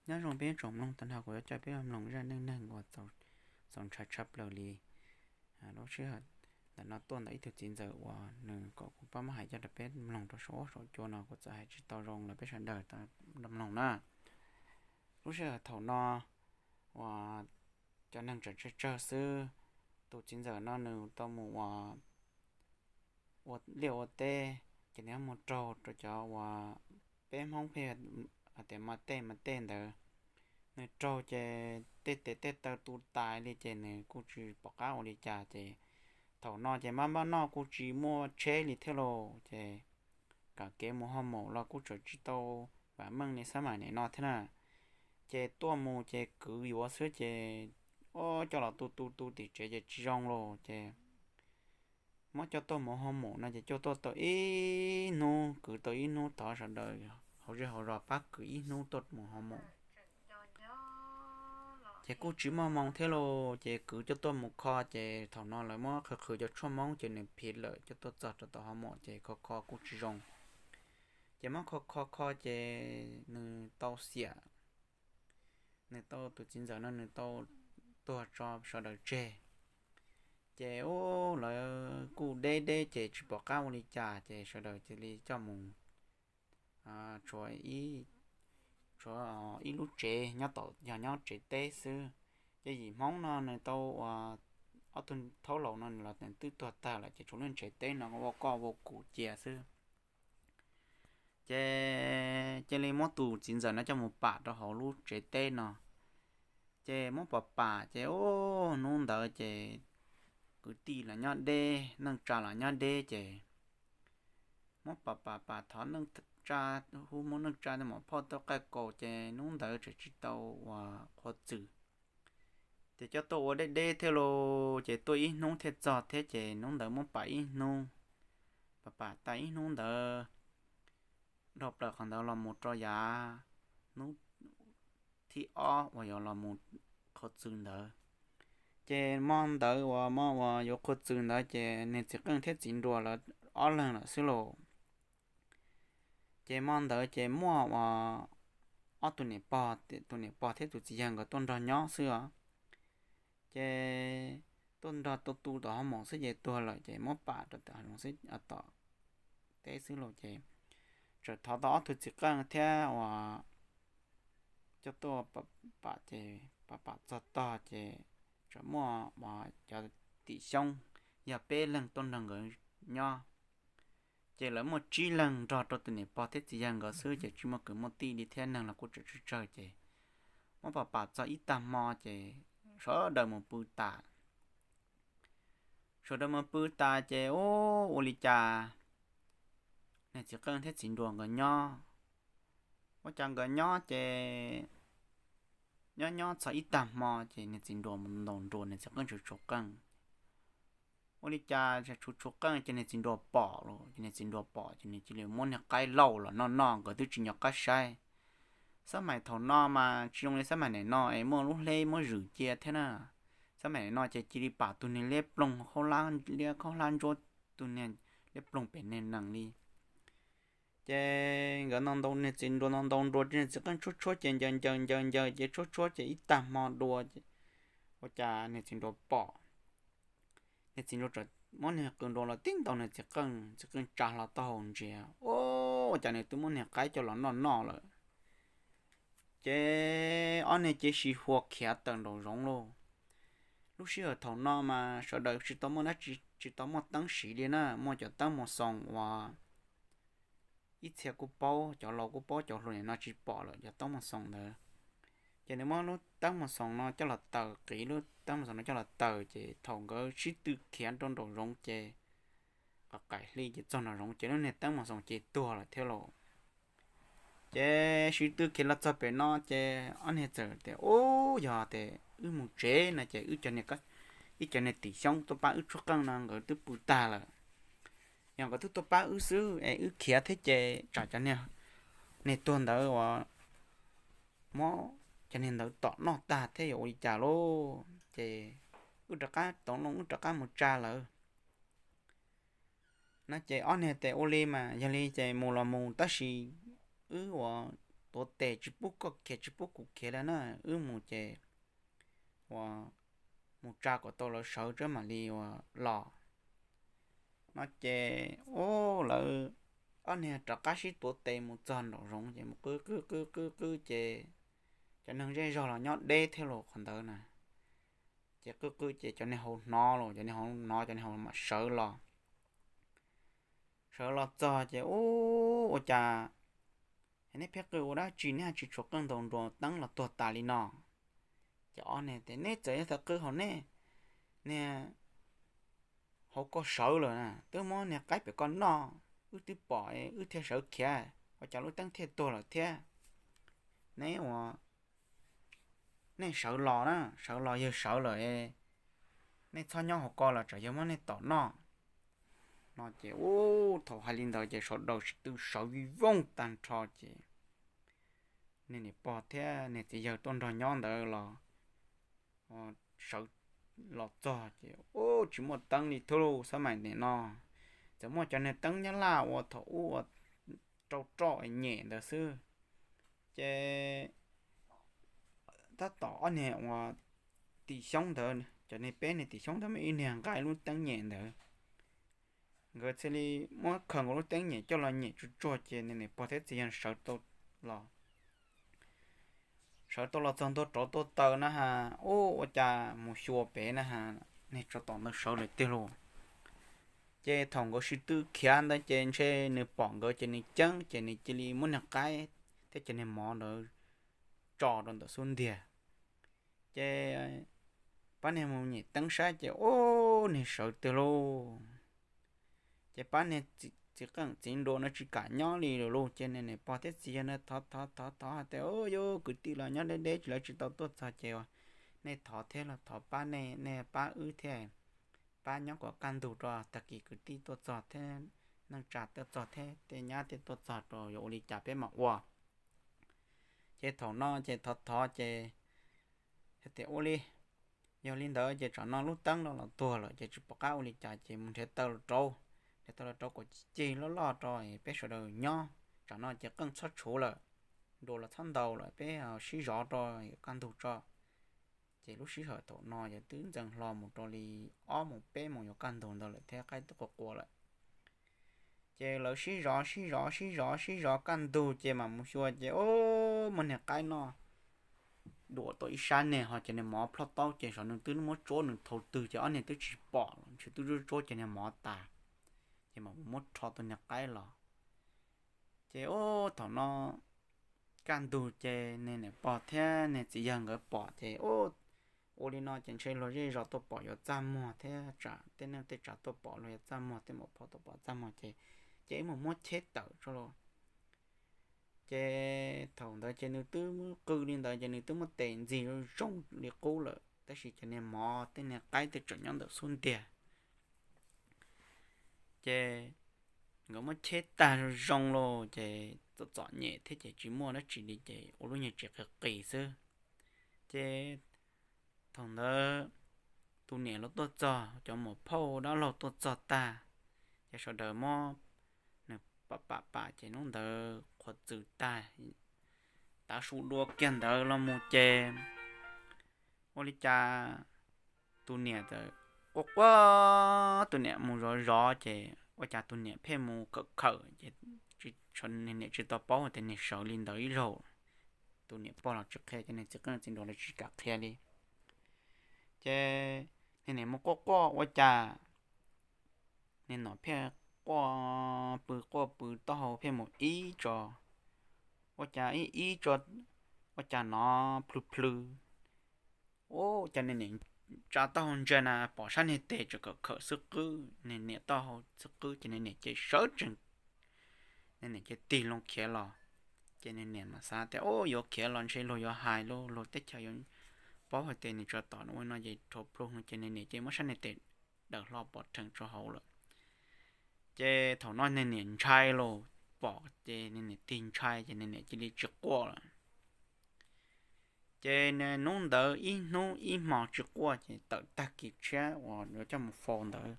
Nyob zoo peb tsoom mloog tag nrho, kuv yuav coj peb mloog zaj neej neeg uas txaus ntshai tshaj plaws li. Lub sij hawm ntawm no tuaj ntawm ib tug txiv ntxawm uas nws kom kuv pab muab hais coj rau peb mloog rau saum huab saum cua no, kuv txawm hais tsis tau zoo los peb sawv daws mloog na. Lub sij hawm thaum no uas cov neeg tseem tsawg tsawg xwb, tus txiv ntxawm no nws tau mus ua liaj ua teb, ces nws mus raug rau cov uas peb Hmoob pheej hais tias mas tej mas tej ntawd. Nws raug ces tej tes tej taw tu tas li ces nws kuj tsis pom qab ua li cas ces thaum no ces maj maj noj kuj tsis muaj tsheb li thiab lauj, ces kam kev mus ho maum los kuj tseem tsis tau vam meej li xab maim nim no thiab na. Ces tuaj mus ces kwv yuav xwb ces, o, coj los tu tu tu tim tsev ces tsis zoo lauj ces muab coj tuaj mus ho maum no ces coj tuaj tau ib hnub, kwv tau ib hnub, thov sawv daws hauv zej hauv zos pab kwv ib hnub tuaj mus ho maum. Ces kuj tsis muaj hmoo thiab lauj, ces kwv coj tuaj mus kho ces thaum no lawv muab qhwv qhwv cov tshuaj Hmoob ces nws phiv lawm, coj tuaj txog rau tom ho maum ces kho kho kuj tsis zoo. Ces muab kho kho kho ces nws tau xiam, nws tau, tus txiv ntxawm no nws tau tuag tso sawv daws tseg. Ces u, lawv kuj deb deb ces tsis pom qab ua li cas ces sawv daws cia li coj mus, tshuav, tshuav ib lub tsev nyob tom, yog nyob tsev teb xwb. Ces yim Hmoob no nws tau ua, ob tug thaub laus no nws los twb tuag tag lawm ces tshuav lub tsev teb no ua koj ua kuv cia xwb. Ces cia li muab tus txiv ntxawm no coj mus pam rau hauv lub tsev teb no. Ces muab pam pam ces u, hnub ntawd ces kwv tij los nyob deb, neej tsa los nyob deb ces muab pam pam pam thov neej tsa, hu muab neej tsa tej mam phauj tuaj qaij kaus ces hnub ntawd tseem tsis tau ua qhuav txwm. Ces coj tuaj ua deb deb thiab lauj, ces tuaj ib hnub thiaj txog thiab ces hnub ntawd muab pam ib hnub, pam pam tas ib hnub ntawd, dhau plaws qhov ntawd los mus rau yav hnub thib ob uas yuav los mus qhuav txwm ntawd. Ces hmo ntawd uas hmo uas yuav qhuav txwm ntawd ces niag txiv qeej thiab txiv nruas lawv ob leeg lawm xwb lauj. Ces hmo ntawd ces muaj uas ob tug niam pog, tus niam pog thiab tus txiv yawg nkawd tuaj nrog nyob xwb os. Ces tuaj nrog tu tu tom ho maum xwb ces tuag lawm ces muab pam rau tom ho maum xwb, tom teb xwb lauj. Ces txawm thov tau ob tug txiv qeej thiab uas coj tuaj pam ces pam pam txog tog ces txawm muaj uas cov tim xyoob yog peb leeg tuaj nrog nkawd nyob. Ces lawv muaj tsib leeg nrog rau tus niam pog thiab txiv yawg nkawd xwb ces tsis muaj kwv muaj tij li thiab neeg los kuj tseem tsawg tsawg ces muab pam pam txog ib tag hmo ces sawv daws mus pw tas. Sawv daws mus pw tas ces u, ua li cas niag txiv qeej thiab txiv nruas nkawd nyob, ua cas nkawd nyob ces nyob nyob txog ib tag hmo ces niag txiv nruas mus ntaus nruas niag txiv qeej tshuav tshuav qeej. Ua li cas tshuav tshuav qeej ces niag txiv nruas pom los ces niag txiv nruas pom ces nws cia li muab niag qaib lauj los noj noj, nkawd twb tsis nco qab saib. Xab maim thaum no mas tsis zoo li xab maim nim no es muaj lub hleb muab zwm cia thiab na. Xab maim nim no ces cia li pam tus niag liab ploog, liab khaub hlab ntsuab, tus niag liab ploog pem niag nees li. Ces nkawd ntaus ntaus niag txiv nruas, ntaus ntaus nruas ces niag txiv qeej tshuab tshuab ces ncaws ncaws ncaws ncaws ces tshuab tshuab ces ib tag hmo dua, ua cas niag txiv nruas pom, niag txiv nruas muab niag qws nruas los tib ntaus niag txiv qeej, txiv qeej tsa hlo taub hau ntsia, ua cas nws twb muab niag qaib coj los noj noj lawm. Ces ob niag cia li hua khiav tawm nraum zoov lauj. Lub sij hawm thaum no mas sawv daws tsis tau muaj dab tsi, tsis tau muaj teeb siv li na, muaj cov teeb mos xoos uas ib txhia kuj paub, cov laus kuj paub, cov hluas nim no tsis pom lawm cov teeb mos xoos ntawd. Ces nws muab lub teeb mos xoos no coj los taws, qiv lub teeb mos xoos no coj los taws ces thaum nkawd sib tw khiav rau nraum zoov ces qhov qaim hli ces txog nraum zoov ces lub niag teeb mos xoos ces tuag lawm thiab lauj. Ces sib tw khiav los txog pem no ces ob niag txawm tias, Ub, yog tias wb mus tsev no ces wb, ib cov niag tim xyoob tuaj pab wb tshuab qeej no nkawd twb pw tag lawm. Yog nkawd twb tuaj pab wb xwb es wb khiav thiab ces tsam cov niag tuag ntawd uas muab cov niag ntawd tom noj tag thiab yuav ua li cas lauj. Ces wb rov qab tov loo, wb rov qab mus tsa lawv. No ces ob niag tias, Ua li mas yog li ces mus los mus, tab sis wb uas tuav tes tsis pub koj khiav tsis pub kuv khiav lawm na, wb mus ces ua mus tsa kom tau lawv sawv tsob mam li ua los. No ces ua lawv ob niag rov qab sib tuav tes mus txog nraum zoov ces mus qw qw qw qw qw ces cov neeg zej zog los nyob deb thiab los qhov ntawd na. Ces qw qw ces cov niag hauv hnov los cov niag hauv hnov cov niag hauv mam sawv los. Sawv los txog ces ua, ua cas neb pheej qw ua dab tsi, neb tsis tshuav qeej ntaus nruas teeb los tuag tas li no? Ces ob niag tias neb txawm yog thaum qw hauv nej, niag hauv ko sawv lawm na, twb muab niag qaib pem ko noj, wb twb pom wb thiaj sawv khiav, ua cas lub teeb thiaj tuag lawm thiab? Neb ua nej sawv los na, sawv los yawg sawv lawm, nej txhob nyob hauv ko los tsam yawg muab nej tom noj. No ces ua thaum hais li ntawd ces sawv daws sib tw sawv vij vooj tag nrho ces niag niam pog thiab niag txiv yawg tuaj nrog nyob ntawd los sawv los txog ces ua tsis muaj teeb li thiab lauj, xab mais nim no txawm muaj cov niag teeb nyab laj ua thaum ub ua rau roj nyem ntawd xwb. Ces tab tom ob niag ua tim xyoob ntawd, cov niag peb niag tim xyoob ntawd mas ib niag nqa lub teeb nyem ntawd, nkawd thiaj li muab khaws nkaus lub teeb nyem coj los nyem tsuag tsuag ces niag niam pog thiab txiv yawg sawv tau los sawv tau los txog ntua rauv tuaj taw na has, ua cas mus xyuas pem na has, niag tsov tom ntawd sawv lawm tiag lauj. Ces thaum nkawd sib tw khiav ntawd ces ntshe nws pom nkawd ces nws ceeb ces nws cia li muab niag qaib thiab cov niag mov ntawd tso rau ntawm xub ntiag. Ces pab niag mus nyem teeb saib ces ua niag sawv tiag lauj. Ces pab niag txiv qeej txiv nruas no tsis kam nyob li lawm lauj, ces niag niam pog thiab txiv yawg no thov thov thov thov hais tias, Ub, yus kwv tij los nyob deb deb tsis, lawv tsis tau tuaj txog ces nej thov thiab los thov pab nej, nej pab wb thiab, pab nyob kom kaj ntug rau tag kis kwv tij tuaj txog thiab neej tsa tuaj txog thiab tej nyab thiaj tuaj txog rau, yuav ua li cas peb mam ua. Ces thaum no ces thov thov ces hais tias, Ua li, yog li ntawd ces tsam no lub teeb no los tuag lawm ces tsis pom qab ua li cas ces mus nrhiav taw los rauv, nrhiav taw los rauv kom cig cig loj loj rau peb sawv daws nyob. Tsam no ces qeej txhob tshuav lawm, nruas los txhob ntaus lawm, peb sib zov rau yuav kaj ntug tso. Ces lub sij hawm thaum no yog twb ntxeev hlo mus rau li ob moos peb moos yuav kaj ntug ntawd lawm thiab qaib twb qua qua lawm. Ces lawv sib zov sib zov sib zov sib zov kaj ntug ces mam mus xyuas ces, Ub, muaj niag qaib noj duam tau ib sab niag ho ces niag mov ploj taub ces xyov nws twb muab tsuab nws thaum twg ces ob niag twb tsis pom los ntshe twb tsuab tsuab ces niag mov tas, ces mam mus muab rho tus niag qaib los. Ces ub, thaum no kaj ntug ces niag niam pog thiab niag txiv yawg nkawd pom ces, Ub, ua li no ces ntshe luag zej zos tuaj pom yuav txaj muag thiab tsam tej neeg tej tsav tuaj pom luag yuav txaj muag, tej muam phauj tuaj pom txaj muag ces, ces wb mus muab cheb tawm tso los. Ces thaum ntawd ces nws twb muab qw li ntawd ces nws twb muab tes ntxig zoo li qub lawm tab sis ces niag mov tej niag qaib twb tseem nyob ntawm xub ntiag. Ces nkawd muab cheb tag zoo zoo los ces txom txom nyem thiab ces tsis muaj dab tsi li ces ua lub nyuag tsev qis qis xwb. Ces thaum ntawd tus niam los tuaj txog, cov muam phauj dab laug tuaj txog tag, ces sawv daws muab nws pam pam pam ces hnub ntawd qhuav txwm tag, tav su dua kiag ntawd los mus ces ua li cas tus niam txawm quaj quaj, tus niam mus zov zov ces ua cas tus niam pheej mus khawm khawm ces niag niam tsis tau paub tias niag sawv li ntawd ib zaug. Tus niam pog los tsis qhia, ces niag txiv qeej txiv nruas los tsis kam qhia li. Ces niag niam mus quaj quaj ua cas niag nom pheej quaj pw quaj pw taub hau pheej mus ib tso, ua cas ib ib tso, ua cas nov plhw plhw. Ua cas niag niam tsa taub hau ntsia na pom sab niag tes tseem khawm khawm xwb qwb, niag niam taub hau xwb qwb ces niag niam ces sawv tsees, niag niam ces tig loo khiav los. Ces niag niam mas xav tias, Ub, yuav khiav los ntshe luag yuav hais, luag teb chaws yuav paub hais tias nws tso tom ua no ces rhuav plhu no ces niag niam ces muab sab niag tes daws hlo pov rhees rau hauv lawm. Ces thaum no niag niam ntshai los pom ces niag niam tig ntshai ces niag niam cia li tsis quaj lawm. Ces hnub ntawd ib hnub ib hmo tsis quaj ces tawm tag kis tshiab uas yuav coj mus faus ntawd,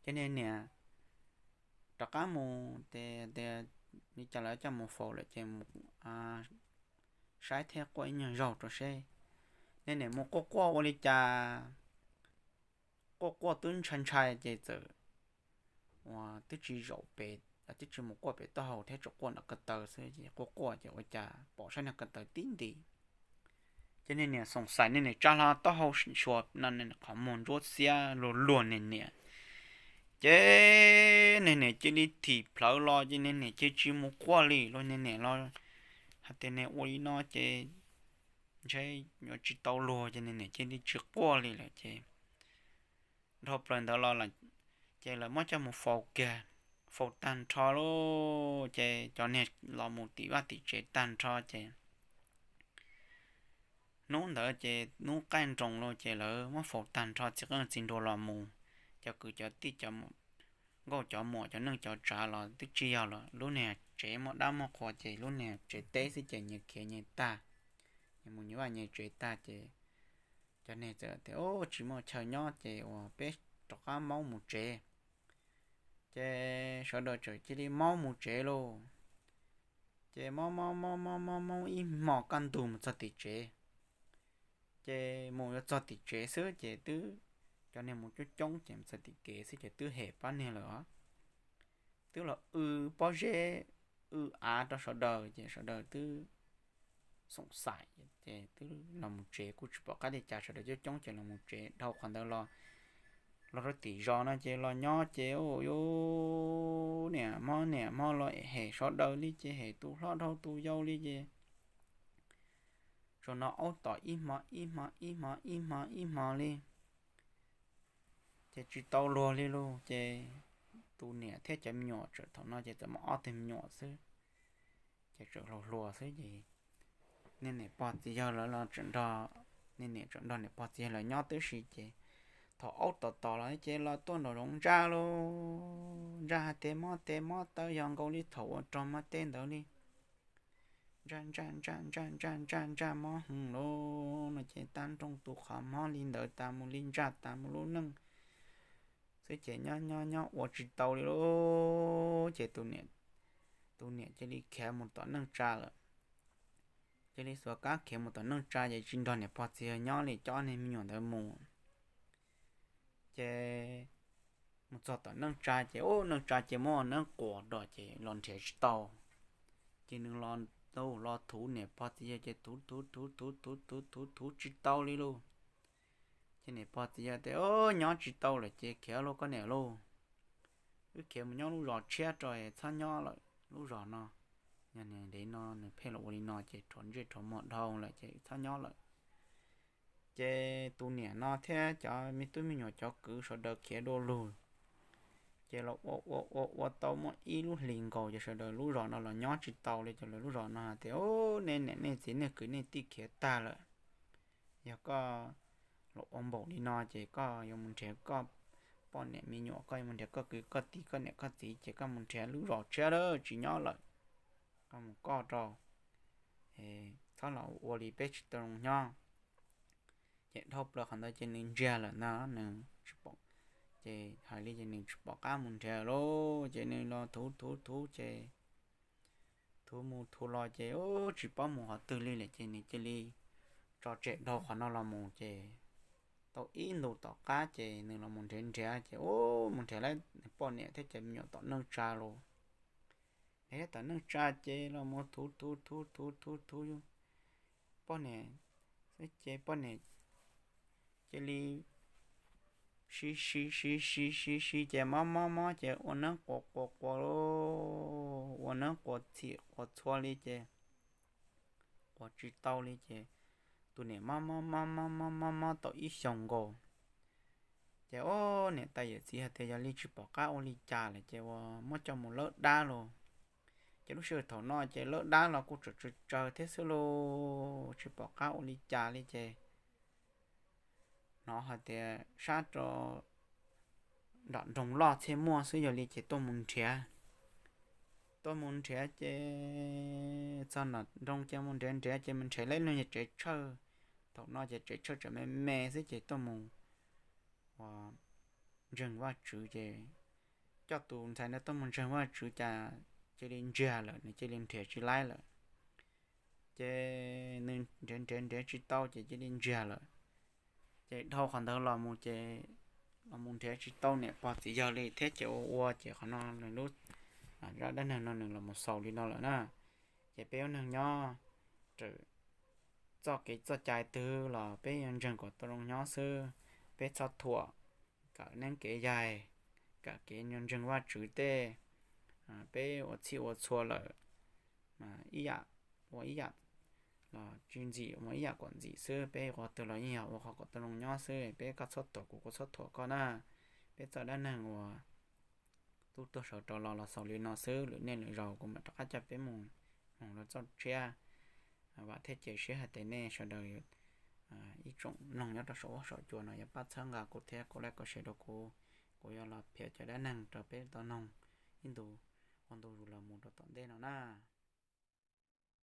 ces niag niam rov qab mus tias, li cas los coj mus faus lawm ces mus saib thiab quaj ib nyuag zaug rau seb. Nej niam mus quaj quaj ua li cas, quaj quaj twb ntshai ntshai ces txawm uas twb tsis zaum pem, twb tsis mus quaj pem taub hau thiab, tsuas quaj nram ko taw xwb ces quaj quaj ces ua cas pom sab niag ko taw tib nti. Ces niag niam xoom xaim, niag niam tsa hlo taub hau suas no, qhov muag ntsuab xiab luag luag niag niam. Ces niag niam cia li thim plhawv los ces niag niam cia tsis mus quaj li los, niag niam los hais tias niag ua li no ces ntshe yuav tsis tau luag ces niag niam cia li tsis quaj li lawm ces dhau plaws ntawd los ces lawv muab coj mus faus kiag, faus tag nrho lauj. Ces cov niag los mus tim vaj tim tsev tag nrho ces hnub ntawd ces hnub qaij nroos lauj ces lawv muab faus tag nrho, txiv qeej txiv nruas los mus, cov kwv cov tij, cov nkauj cov muam, cov neej cov tsav los twb tsis yog lawm. Lub niag tsev muaj dab muaj qhua ces lub niag tsev teb xwb ces nyias khiav nyias tag, nyias mus nyias vaj nyias tsev tag ces cov neeg txawm tias, Ub, tsis muaj chaw nyob ces uas peb rov qab maub mus tsev. Ces sawv daws txawm cia li maub mus tsev lauj. Ces maub maub maub maub maub ib hmo kaj ntug mus txog tim tsev. Ces mus yuav txog tim tsev xwb ces twb, cov niag mus coob coob ces mus txog tim kev xwb ces twb hem pab niag lawm os. Twb los w pob zeb w av rau sawv daws ces sawv daws twb xoom xaim ces twb los mus tsev, kuj tsis pom qab li cas, sawv daws coob coob ces los mus tsev. Dhau qhov ntawd los, los rau tim zos no ces los nyob ces ua yuav niam hmob niam hmob los hem sawv daws li ces hem tus hlob dhau tus yau li ces tsuas hnov aub tom ib hmo ib hmo ib hmo ib hmo ib hmo li. Ces tsis tau luag li lauj. Ces tus niam thiab cov me nyuam txawm, thaum no ces txawm muaj ob tug me nyuam xwb, ces tseem hluas hluas xwb ces niag niam pog txiv yawg lawv los tseem nrog, niag niam tseem nrog niam pog txiv yawg lawv nyob tib si ces thaum aub tom tom los ces los tuaj nraum zoov ntsaj lauj, ntsaj hais tias mob tes mob taw yog nkaus li thaum ua rog mob teb ntawd li. Ntsaj ntsaj ntsaj ntsaj ntsaj ntsaj ntsaj mob heev lauj no ces tag nrho tus qhov mob li ntawd tas mus li ntsaj tas mus lub neej xwb ces nyob nyob nyob ua tsis tau li lauj. Ces tus niam, tus niam cia li khiav mus tom neej tsa lawm. Cia li xuas kab khiav mus tom neej tsa ces tsis nrog niam pog txiv yawg nyob li, coj niag me nyuam ntawd mus. Ces mus txog tom neej tsa ces ub, neej tsa ces muaj neeb quas rau ces los nrhiav tsis tau. Ces nws los, los thuv niam pog txiv yawg ces thuv thuv thuv thuv thuv thuv thuv thuv tsis tau li lauj. Ces niam pog txiv yawg tias, Nyob tsis tau lawm ces khiav lauj koj niam lauj. Wb khiav mus nyob lub zos tshiab rau, txhob nyob lawm lub zos no. Yog ntev no nws pheej los ua li no ces rhuav ntsej rhuav muag dhau lawm ces txhob nyob lawm. Ces tus niam no thiab cov me tub me nyuam cov kwv sawv daws khiav dua lug. Ces los ua ua ua ua tau muaj ib lub hlis nkaus ces sawv daws lub zos no los nyob tsis tau li, ces lawv lub zos no hais tias, Nej niam nej txiv nej kwv nej tij khiav tag lawm. Yog koj los ua npaum li no ces koj yuav mus nrhiav koj poj niam me nyuam, koj yuav mus nrhiav koj kwv koj tij koj niam koj txiv ces koj mus nrhiav lub zos tshiab lawm tsis nyob lawm. Koj mus koj rau, txhob los ua li peb tsis tau nyob. Ces dhau plaws qhov ntawd ces nws ntsiag lawm ntag, nws tsis pom, ces hais li ces nws tsis pom qab mus nrhiav lauj. Ces nws los thuv thuv thuv ces thuv mus thuv los ces tsis paub mus qhov twg li lawm ces nws cia li tso tseg dhau qhov no los mus ces tau ib ntus tom qab ces nws los mus nrhiav nrhiav ces mus nrhiav lawv poj niam thiab cov me nyuam tom neej tsa los. Nrhiav tom neej tsa ces los mus thuv thuv thuv thuv thuv thuv poj niam, ces poj niam cia li siv siv siv siv siv siv ces mob mob mob ces ua neeb quas quas quas, ua neeb quas txhim quas txhua li ces quas tsis tau li ces tus niam mob mob mob mob mob mob mob tau ib xyoos nkaus. Ces ub, niam tais yawm txiv hais tias yog li tsis pom qab ua li cas lawm ces ua muab coj mus lawb dab lauj. Ces lub sij hawm thaum no ces lawb dab los kuj tseem tsawg tsawg thiab xwb lauj, tsis pom qab ua li cas li ces hnov hais tias sab rau nram nroog loj txhiaj muaj xwb, yog li ces tuaj mus nrhiav. Tuaj mus nrhiav ces txog nram nroog ces mus nrhiav nrhiav ces mus nrhiav lawv lub nyuag tsev tshawj. Thaum no ces tsev tshawj tseem me me xwb ces tuaj mus ua ntseeg Vajtswv ces coj tus ntxhais ntawd tuaj mus ntseeg Vajtswv cas cia li ntsiag lawm, nws cia li nrhiav tsis laib lawm. Ces nws nrhiav nrhiav nrhiav tsis tau ces cia li ntsiag lawm. Ces dhau qhov ntawd los mus ces los mus nrhiav tsis tau niam pog txiv yawg li thiab ces ua ua ces qhov no nws lub zaj dab neeg no nws los mus xaus li no lawm na. Ces peb ua neeg nyob raws txoj kev txoj cai twg los peb yuav ntseeg kom tau zoo nyob xwb. Peb txhob thuam, kawm neeb kev yaig, kawm kev ntseeg Vajtswv tej. Peb ua txhij ua txhua lawm, ib yam ua ib yam los tsis ntxim, ua ib yam kom ntxim xwb. Peb ua twg los yeej yog ua qhov kom tau zoo nyob xwb. Peb koj txhob thuam kuv, kuv txhob thuam koj na. Peb txoj dab neeg uas tub tuag sawv rov los los xaus li no xwb. Lwm niaj lwm zaus kuv mam rov qab coj peb mus mloog dua txoj tshiab. Vam thiab cia siab hais tias nej sawv daws, ib tsoom mloog nyob rau saum huab saum cua no yuav pab txhawb nqa kuv thiab kuv like, share rau kuv. Kuv yuav los piav cov dab neeg rau peb tau mloog ib ntu ua ntu zus los mus rau tom ntej no na.